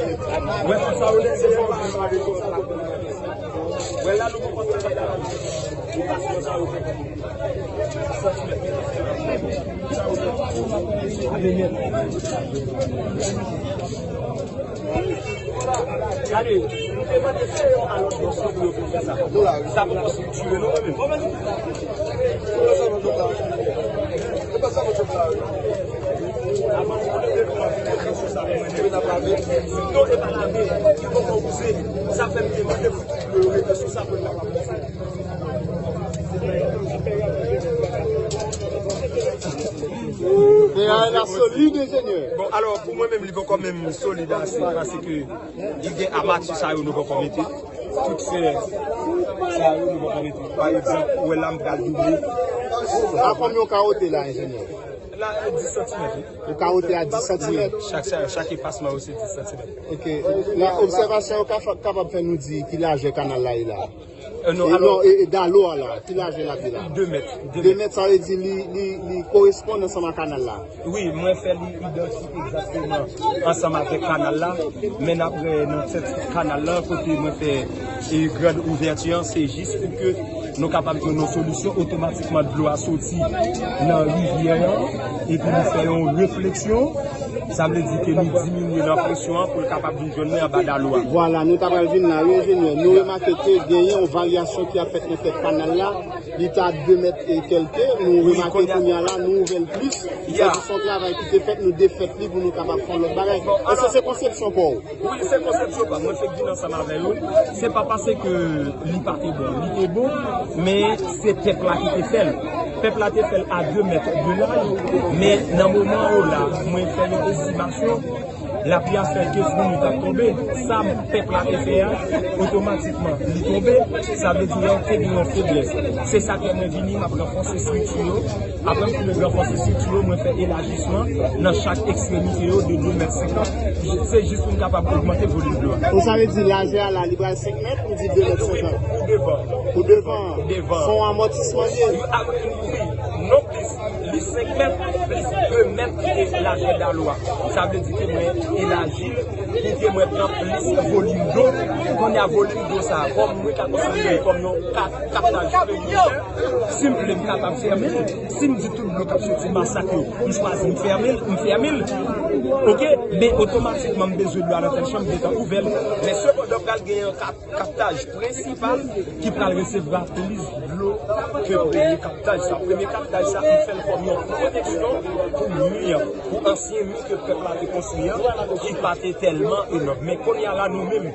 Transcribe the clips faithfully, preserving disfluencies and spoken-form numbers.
Wè, sa yo lè se fò. Wè, la nou poko travay la. Nou pa fè sa yo fè. Gade, nou te mande se yon alòt dosye pou yo vin fè sa. Sa poko estriktiye non, mwen menm. Avan nou konnen de nou ap vin sou sa, mwen menm. Pito e pa lave, ki poko wouze. Sa fè m te mande pou tout yo rete sou sa pou n kapab fè sa. Fè a la solid, enjenyè. Bon, alò, pou mwen menm, li poko menm solid ase, paske li gen amati sa yo nou poko mete. Tout fè sa yo nou poko mete. Pa egzanp, ou wè la m pral double. A konbyen w ka wote la, enjenyè? La, e dis santimèt, wi. Ou ka wote a dis santimèt? Wi, chak, chak, chak efasman yo se dis santimèt. Ok. La, obsèvatè yo ka fè, kapab fè nou di ki lajè kanal la ye la? Euh, non, e, alò, non, e, e dalo a la, ki lajè l ap ye la? De mèt. De mèt, sa vle di li, li, li koresponn ansanm ak kanal la? Wi, mwen fè li idantik egzakteman ansanm avèk kanal la. Men n ap wè nan tèt kanal la, kote mwen fè, e, grand ouvèti an, se jis pou ke nou kapab jwenn yon solisyon. Otomatikman, dlo a soti nan rivyè an, epi nou fè yon refleksyon. Sa vle di ke nou diminye nan presyon an pou l kapab vin jwenn li anba dalo a. Vwala, nou ta pral vin la, wi, enjenyè. Nou remake ke genyen yon varyasyon ki ap fèt nan tèt kanal la. Li ta de mèt e kèlke. Nou remake kounye a la, nou ouvè l plis. Sa se yon travay ki te fèt, nou defèt li pou nou kapab fè yon lòt bagay. Èske se konsepsyon pa w? Wi, se konsepsyon pa m. Mwen fèk vin ansanm avè yo. Se pa paske li pa te bon. Li te bon, men se pèp la ki te fè l. Pèp la te fè l a de mèt de laj, men nan moman yo la, mwen fè yon estimasyon, lapli a fè kenz minit ap tonbe. Sa pèp la te fè a, otomatikman, li tonbe. Sa vle di, te gen yon feblès. Se sa k fè mwen vini, m ap ranfòse estrikti yo. Apre m fin ranfòse estrikti yo, mwen fè elajisman nan chak ekstremite yo de de mèt senkant. Se jis pou m kapab ogmante volim dlo a. Ou sa vle di lajè a la, li pral senk mèt, ou di de mèt senkant? Wi, pou devan. Pou devan. Devan. Se yon amòtisman li ye? Wi, a, wi, non plis. Li senk mèt, plis de mèt ki te lajè dalo a. Sa vle di ke mwen elaji l pou ke mwen pran plis volim dlo. Kounye a, volim dlo sa a, kòm mwen ka konsidere l kòm yon ka-, kaptaj priyorite, si m vle, m kapab fèmen l. Si m di tout dlo k ap soti Masak yo, m chwazi m fèmen l, m fèmen l. Oke? Men otomatikman, m bezwen dlo a nan tèl chan, m gentan ouvè l. Men sepandan, pral gen yon kap-, kaptaj prensipal ki pral resevwa plis dlo ke premye kaptaj sa. Premye kaptaj sa, m fè l kòm yon pwoteksyon pou mi an, pou ansyen mi ke pèp la te konstwi an, ki pa te tèlman enòm. Men kounye a la, nou menm,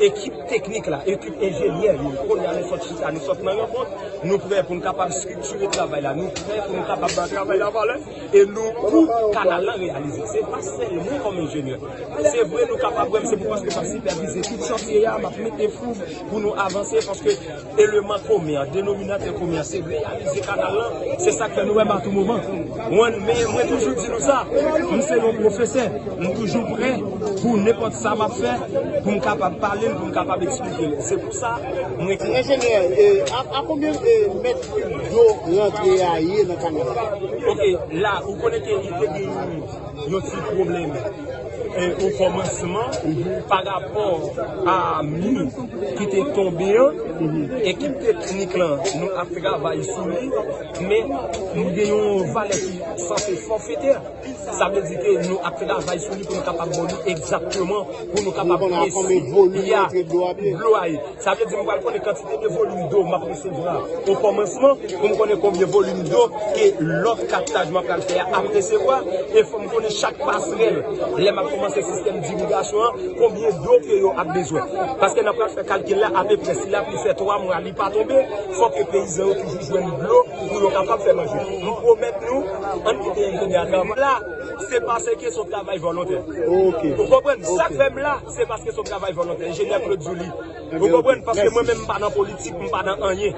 ekip teknik la, ekip enjenyè yo, kounye a nou sot chita, nou sot nan rankont, nou prè pou n kapab estriktire travay la, nou prè pou n kapab bay travay la valè, e nou pou kanal lan reyalize. Se pa sèl mwen kòm enjenyè. Se vre, nou kapab wè m, se pou paske m ap sipèvize tout chantye a, m ap mete fou pou nou avanse, paske eleman komen an, denominatè komen an, se reyalize kanal lan. Se sa k fè nou wè m a tou moman. Mwen, men mwen toujou di nou sa, m se yon pwofesè, m toujou prè pou nenpòt sa m ap fè, pou m kapab pale l, pou m kapab eksplike l. Se pou sa, mwen... Enjenyè, e, a, a konbyen, e, mèt kib dlo rantre a ye nan kanal la? Oke, la, ou konnen ke li te gen yon ti pwoblèm, e, o kòmansman, pa rapò a mi ki te tonbe an, ekip teknik lan, nou ap travay sou li, men nou gen yon valè ki sanse fòfetè. Sa vle di ke nou ap travay sou li pou nou kapab ba w li egzakteman, pou nou kapab presi. Dlo a ye. Sa vle di m pral konnen kantite de volim dlo m ap resevwa o kòmansman, pou m konnen konbyen volim dlo ke lòt kaptaj mwen pral fè a ap resevwa, e fò m konnen chak pasrèl, lè m ap kòmanse sistèm dirigasyon an, konbyen dlo ke yo ap bezwen. Paske n ap pral fè kalkil la apeprè, si lapli fè twa mwa li pa tonbe, fòk ke peyizan yo toujou jwenn dlo pou yo kapab fè manje. M pwomèt nou, ann kite enjenyè a travay la, se pa se kesyon travay volontè. Ou konprann? Sa k fè m la, se paske se yon travay volontè. Enjenyè Claude Julie. Ou konprann? Paske mwen menm, m pa nan politik, m pa nan anyen.